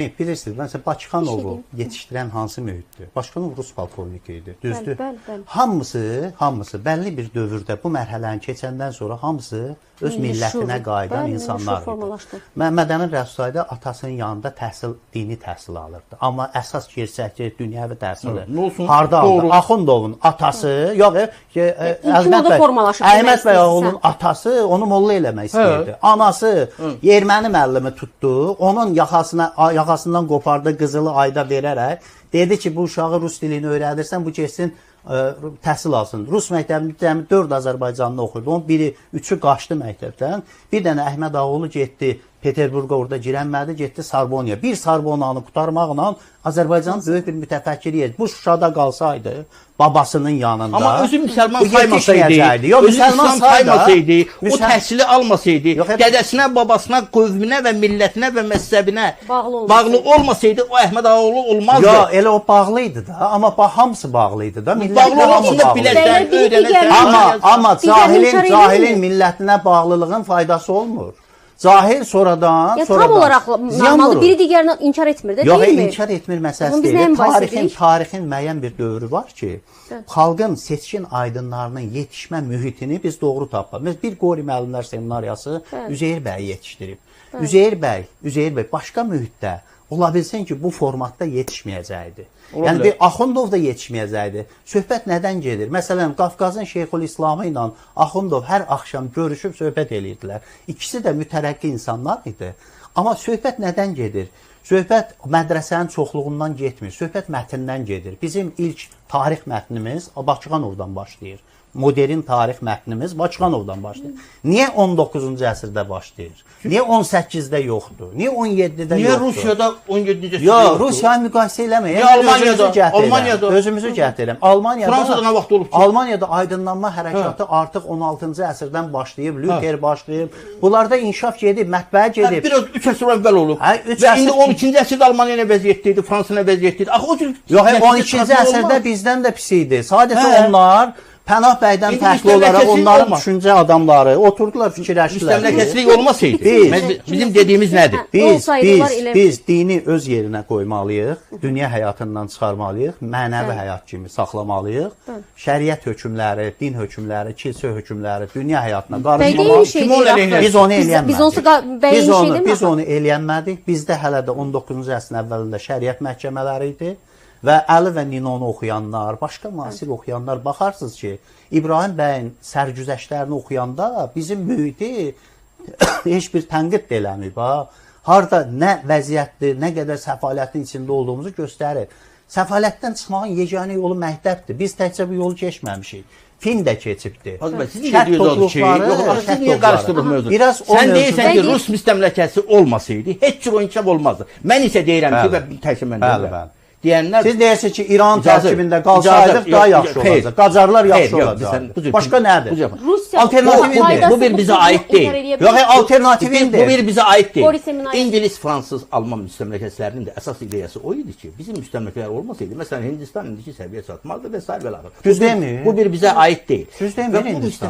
Bilirsiniz, məsələn, Bakıxanovu yetişdirən hansı mühitdir? Bakıxanov rus polkovniki idi, düzdür? Bəli, bəli, bəli. Hamısı bəlli bir dövrdə bu mərhələni keçəndən sonra hamısı öz Milli millətinə şuur. qayıdan Bəli, milli insanlar şuur idi. formalaşdı. Məhəmməd Əmin Rəsulzadə atasının yanında təhsil, dini təhsil alırdı. Amma əsas gerçəkçi dünyəvi təhsili Nə olsun? harda aldı? Doğru. Axundovun atası, yox, İlkin Əhməd orada bəy, formalaşıb demək Əhməd bəy istəyirsən. oğlunun atası onu molla eləmək istəyirdi. Anası erməni müəllimi tutdu, onun yaxasından qopardı, qızılı ayda verərək dedi ki, bu uşağı rus dilini öyrədirsən, bu getsin təhsil alsın. Rus məktəbində cəmi 4 Azərbaycanlı oxuyurdu. Onun biri, üçü qaçdı məktəbdən. Bir dənə Əhməd Ağaoğlu getdi Peterburqa, orada girənmədi, getdi Sarbonaya. Bir Sarbonanı qurtarmaqla Azərbaycanın böyük bir mütəfəkkiri yetişdi. Bu Şuşada qalsaydı babasının yanında. Amma özü müsəlman bu saymasaydı, yetişməyəcəkdi. Yox, özü müsəlman İslam say da, saymasaydı, o təhsili almasaydı, Yox, dədəsinə, babasına, qövminə və millətinə və məzhəbinə Bağlı olmasaydı. bağlı olmasaydı, o Əhməd Ağaoğlu olmazdı. Yox, elə o bağlı idi da, amma hamısı bağlı idi da. Millətlə Bağlı hamı olmasın da bağlı idi. biləcək, Bəylər, biri öyrənəcək. digərini- Amma Digərini inkar cahilin edirmi? millətinə bağlılığın faydası olmur. Cahil sonradan, Ya sonradan tam olaraq ziyan normalda vurur. biri digərini inkar etmir də, Yox, deyilmi? inkar etmir məsələsi Bunu biz deyil. nəyə mübahisə Tarixin, edirik? tarixin müəyyən bir dövrü var ki, xalqın seçkin aydınlarının yetişmə mühitini biz doğru tapmaq. Biz bir Qori müəllimlər seminariyası Üzeyir bəyi yetişdirib. Üzeyir bəy başqa mühitdə ola bilsin ki, bu formatda yetişməyəcəkdi. Ola Yəni bilər. bir Axundov da yetişməyəcəkdi. Söhbət nədən gedir? Məsələn, Qafqazın Şeyxülislamı ilə Axundov hər axşam görüşüb söhbət eləyirdilər. İkisi də mütərəqqi insanlar idi. Amma söhbət nədən gedir? Söhbət mədrəsənin çoxluğundan getmir, söhbət mətndən gedir. Bizim ilk tarix mətnimiz Bakıxanovdan başlayır. Modern tarix mətnimiz Bakıxanovdan başlayır. Niyə 19-cu əsrdə başlayır? Niyə 18-də yoxdur? Niyə 17-də Niyə yoxdur? Rusiyada 17-ci əsrdə Yox, yoxdur? Rusiyanı müqayisə eləməyin. Niyə Almaniyada? Almaniyada? Özümüzü gətirirəm. Almaniyada Fransada nə vaxt olub ki? Almaniyada aydınlanma hərəkatı artıq 16-cı əsrdən başlayıb, Luther başlayıb. Bunlarda inkişaf gedib, mətbəə gedib. Biraz 3 əsr əvvəl olub. Hə, üç Və əsr indi 12-ci əsrdə Almaniya nə vəziyyətdə idi, Fransa nə vəziyyətdə idi? Axı o cür Yox, nəticə 12-ci çıxartmaq əsrdə olmaz. bizdən də pis idi. Sadəcə onlar Pənah bədən İndi fərqli olaraq müstəmləkəçilik onların olmaz. düşüncə adamları oturdular, fikirləşdilər. Müstəmləkəçilik olmasaydı, bizim dediyimiz nədir? Biz dini öz yerinə qoymalıyıq, dünya həyatından çıxarmalıyıq, mənəvi həyat kimi saxlamalıyıq. Şəriət hökmləri, din hökmləri, kilsə hökmləri dünya həyatına Bəy də eyni qarışmamalı. şey Kim onu deyir əleyhinə? axı. Biz onu eləyənmədik. Biz onsuz bəy eyni şey demir Biz axı. onu eləyənmədik. Bizdə hələ də 19-cu əsrin əvvəlində şəriət məhkəmələri idi. Və Əli və Ninonu oxuyanlar, başqa müasir oxuyanlar baxarsınız ki, İbrahim bəyin sərgüzəştlərini oxuyanda bizim mühiti heç bir tənqid də eləməyib. Ha. Harda nə vəziyyətdir, nə qədər səfalətin içində olduğumuzu göstərir. Səfalətdən çıxmağın yeganə yolu məktəbdir. Biz təkcə bu yolu keçməmişik. Fin də keçibdir. Hacı bəy, sizin Şərq dediyiniz odur ki, topluluqları, yox, axı siz şərq niyə qarışdırırıq topluluqları. mövzunu? Biraz o Sən mövzuda- deyirsən ki, Bəy, Rus müstəmləkəsi olmasaydı, heç cür o inkişaf olmazdı. Mən isə deyirəm ki, Bəli. və təkcə mən Bəli, deyirəm. bəli. Deyənlər Siz deyirsiniz ki, İran İcazə, tərkibində qalsaydıq icazə, daha yox, yaxşı xeyr. olacaq. Qacarlar yaxşı Xeyr, yox, olacaqdı. Başqa nədir? Bu cür- Rusiya Alternativi faydası bu bir bizə aid inkar deyil. eləyə Yox, bilərsiniz. alternativi indi. Bu bir bizə aid deyil. Qori seminariyası. İngilis, Fransız, Alman müstəmləkəçilərinin də əsas ideyası o idi ki, bizim müstəmləkələr olmasaydı, məsələn Hindistan indiki səviyyə çatmazdı və sair və ilaxır. Düz demir. Bu bir bizə aid deyil. Düz demir Və bu Hindistan.